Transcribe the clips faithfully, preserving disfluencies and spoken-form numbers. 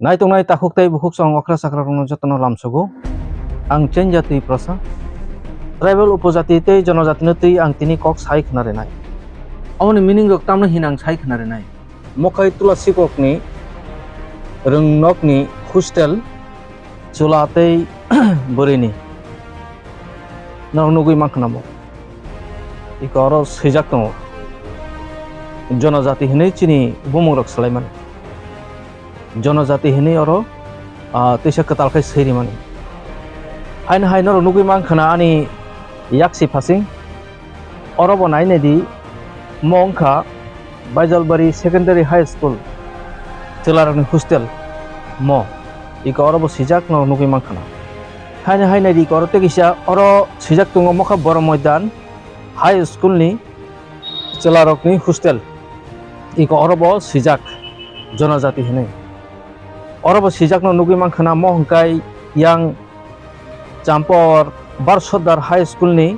Naitongnai takhuk tei bukhuk song okra chakra rokno jotono lamsogo. Ang Chenja twi prosa. Tribal upojati tei jonojatino twi ang tini kok sai khna rinai. Omoni meaning rok tamno hin ang sai khna rinai. Mokhai tula sikokni rwngnokni hostel chwla tei bwrwini norok nugwi mankha namo. Iko oro swijak tongo. Jonojati hinwi chini bumung rok swlaimani. Jonojati hinwi oro, ah, twisa kwtal khai swi rimani. Haino hai norok nugwi mankha na ani yaksi phasing. Oro bo nai nai di, mo wngkha Baijalbari Secondary High School, chwlarokni hostel mo. Iko oro bo swijak no nugwi mankha na. Haino hai nai di, iko oro tei kisa oro swijak tongo, mokha Boro Moidan High School ni chwlarokni hostel. Iko oro bo swijak jonojati hinwi. Oro bo swijak no nugwi mankha na, mo hwnkhai yang Champor Bar Sordar High School ni,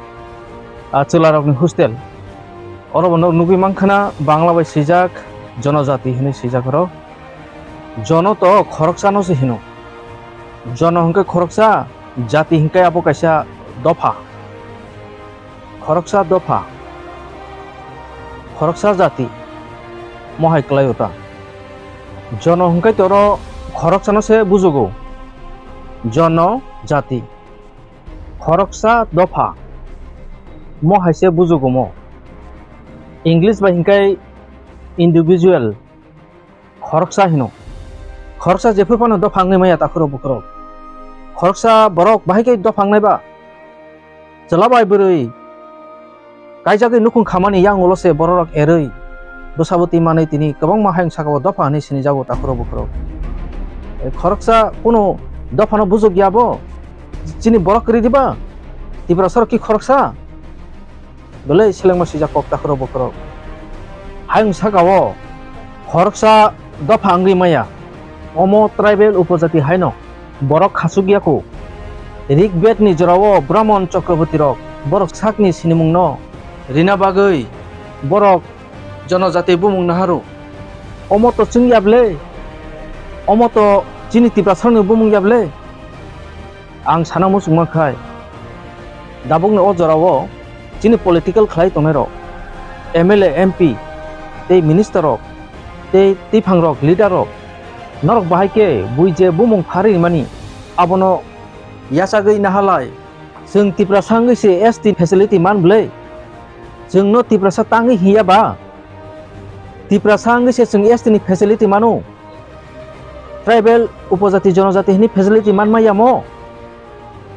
ah, chwlarokni hostel. Oro bo no nugwi mankha na, Bangla bai swijak jonojati hinwi swijak oro. Jono to khoroksa no se hino. Jono hwnkhe khoroksa, jati hwnkhe abo kaisa dopha. Khoroksa dopha, khoroksa jati, mohai kwlaio ta. Jono hwnkhe toro khoroksano se bujugo. Jono jati, khoroksa dopha, mohai se bujugo mo. English bai hwnkhe individual. Khoroksa hino. Khoroksa jephru phano dopha wngnai maya takhurok bukhurok. Khoroksa borok bahai khe dopha wngnai ba? Chwla bai bwrwi kaijagwi nukhung khamani yang ulo se bororok erwi bwsabo twi manwi tini kwbangma hayung sakao dopha hwnwi sinijago takhurok bukhurok. Khoroksa kunu dophano bujok ya bo? Chini borok kwrwi diba? Tiprasarok ki khoroksa? Belai selengma swijak kok takhurok bukhurok. Hayung sakao khoroksa dopha wngwi maya. Omo tribal upojati haino borok khachuk ya kho. Rig Bed ni jorao Brahmon Chakraborti rok borok sakni sinimung no rina bagwi borok jonojati bumung naharu. Omo to chwng ya ble? Omo to chini Tiprasarokni bumung ya ble? Ang sana muchungma khai, dabukni o jorao chini political khlai tongnairok, M L A, M P, tei minister rok, tei twiphangrok, leader rok, norok bahai khe bui je bumung pharwi mani, abono yachagwi nahalai. Chwng Tiprasa wngwi se S T facility man bwlai? Chwngno Tiprasa tangwi hiya ba? Tiprasa wngwi se chwng S T ni facility mano? Tribal, upojati, jonojati hwnwi facility man maya mo?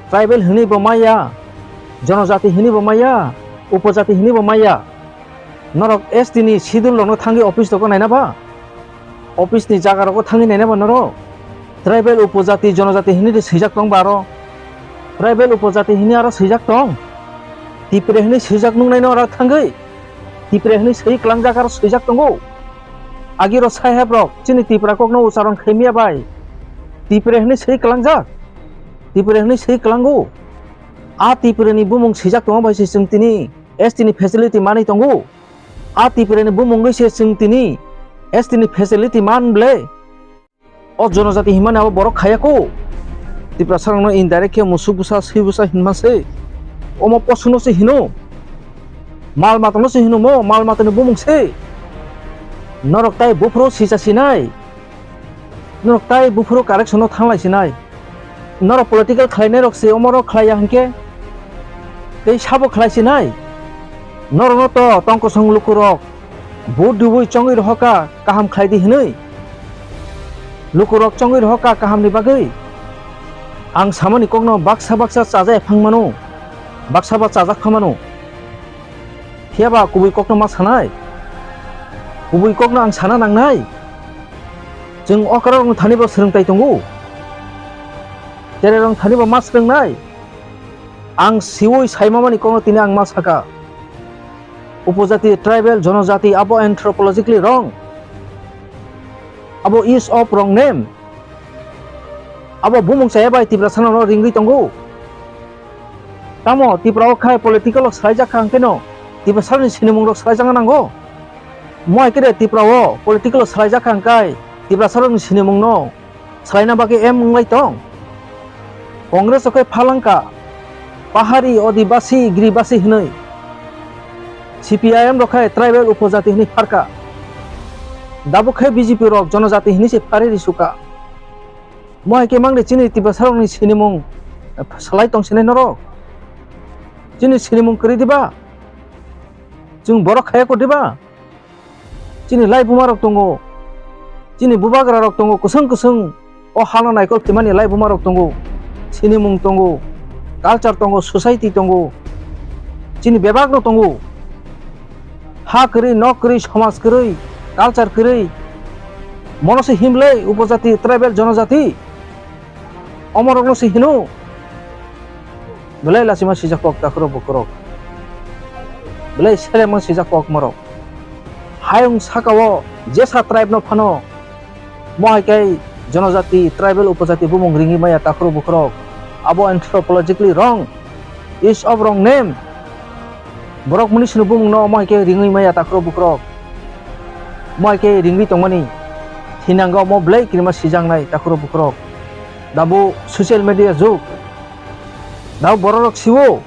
Tribal hwnwi bo maya, jonojati hwnwi bo maya, upojati hwnwi bo maya. Norok S T ni schedule rokno thangwi office rogo naina ba? Office ni jaga rogo thangwi naina ba norok? Tribal, upojati, jonojati hwnwi de swijak tong ba aro? Tribal, upojati hwnwi aro swijak tong? Tipre hwnwi swijak nuknaino aro thangwi? Tipre hwnwi swi klangjak aro swijak tongo? Agiro saheb rok chini Tipra kokno ucharon khaimya bai Tipre hwnwi swi klangjak? Tipre hwnwi swi klango? A Tipre ni bumung swijak tongo bai se chwng tini S T ni facility manwi tongo? A Tipre ni bumung wngwi se chwng tini S T ni facility man ble? O jonojati hinmani abo borok khaya kho. Tiprasarokno indirect khe musuk bwsa, swi bwsa hinma se. Omo posuno se hino. Mal matano se hino mo, mal matani bumung se. Norok tai buphuru sisa sinai. Norok tai buphuru correction no thanglai sinai. Norok political khlainai rok se omorok khlaiya hinkhe tei sabo khlai sinai. Norokno to tongkosong lukurok vote dubui chongwi rohoka kaham khlai di hinwi. Lukurok chongwi rohoka kahamni bagwi. Ang samani kokno baksa baksa chaja ephang mano, baksa ba chajak pha mano. Phiya ba kubui kokno ma sanai? Kubui kokno ang sana nangnai? Chwng okra rokno thani bo swrwngtai tongo. Tere rok thani bo ma swrwngnai? Ang siwi saimamani kokno tini ang ma saka. Upojati, tribal, jonojati abo anthropologically wrong. Abo is of wrong name. Abo bumung chaya bai Tiprasano ringwi tongo. Tamo Tipra o khai political o swlaijak kha hwnkhe no Tiprasarokni sinimung rok swlaijak nango. Mo hai khe de Tipra o political o swlaijak kha hwnkhe Tiprasarokni sinimung no Swlaina bagwi em wnglai tong. Congress rok khe phalangka pahari, odibasi, giribasi hwnwi. C P I M rok khe tribal upojati hwnwi pharka. Dabuk khe B J P rok jonojati hwnwi se pharwi risuka. Mo hai khe mangni chini Tiprasa rokni sinimung swlai tong sinai norok. Chini sinimung kwrwi diba? Chwng borok khaya ko diba? Chini lai buma rok tongo, chini bubagra rok tongo, kwswng kwswng o hano naikol khimani lai buma rok tongo, sinimung tongo, culture tongo, society tongo, chini bebak no tongo. Ha kwrwi, nok kwrwi, somaj kwrwi, culture kwrwi, mono se himlai upojati, tribal, jonojati. Omorokno se hino. Belai lachima sijak kok takhurok bukhurok. Belai selemang sijak kok morok. Hayung sakao jesa tribe no phano. Mo hai khe jonojati, tribal, upojati bumung ringwi maya takhurok bukhurok. Abo anthropologically wrong. Is of wrong name. Borok muni sino bumung no omo hai khe ringwi maya takhurok bukhurok. Mo hai khe ringwi tongmani. Thinango omo belai kirima sijaknai takhurok bukhurok. Dabo social media jug. Dabo borok rok siwo.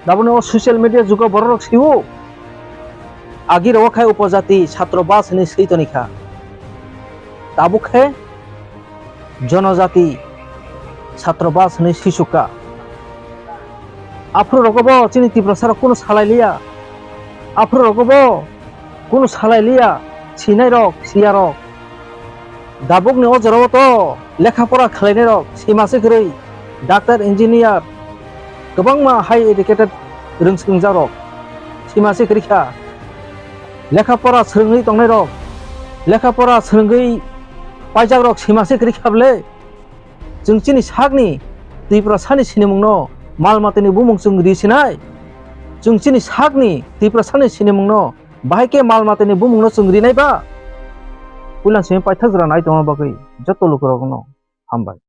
Dabo no social media jugo borok rok siwo. Agi rogo khai upojati satro bas hwnwi swi toni kha. Tabuk khe jonojati satro bas hwnwi swisukha. Aphuru rogo bo chini Tiprasa rok kunu salai liya. Aphuru rogo bo kunu salai liya. Sinai rok, siya rok. Dabuk ni o jora o to lekha pora khlai nai rok sima se kwrwi. Doctor, engineer, kwbangma high educated rwng swrwngjak rok sima se kwrwi kha. Lekha pora swrwngwi tongnai rok, lekha pora swrwngwi paijak rok sima se kwrwi kha bwle. Chwng chini sakni Tiprasani sinimungno mal matani bumung chwng ri sinai. Chwng chini sakni Tiprasani sinimungno bahai khe mal matani bumungno chwng rinai ba? Puilan simi paithak jora nai tongma bagwi joto lukurokno hambai.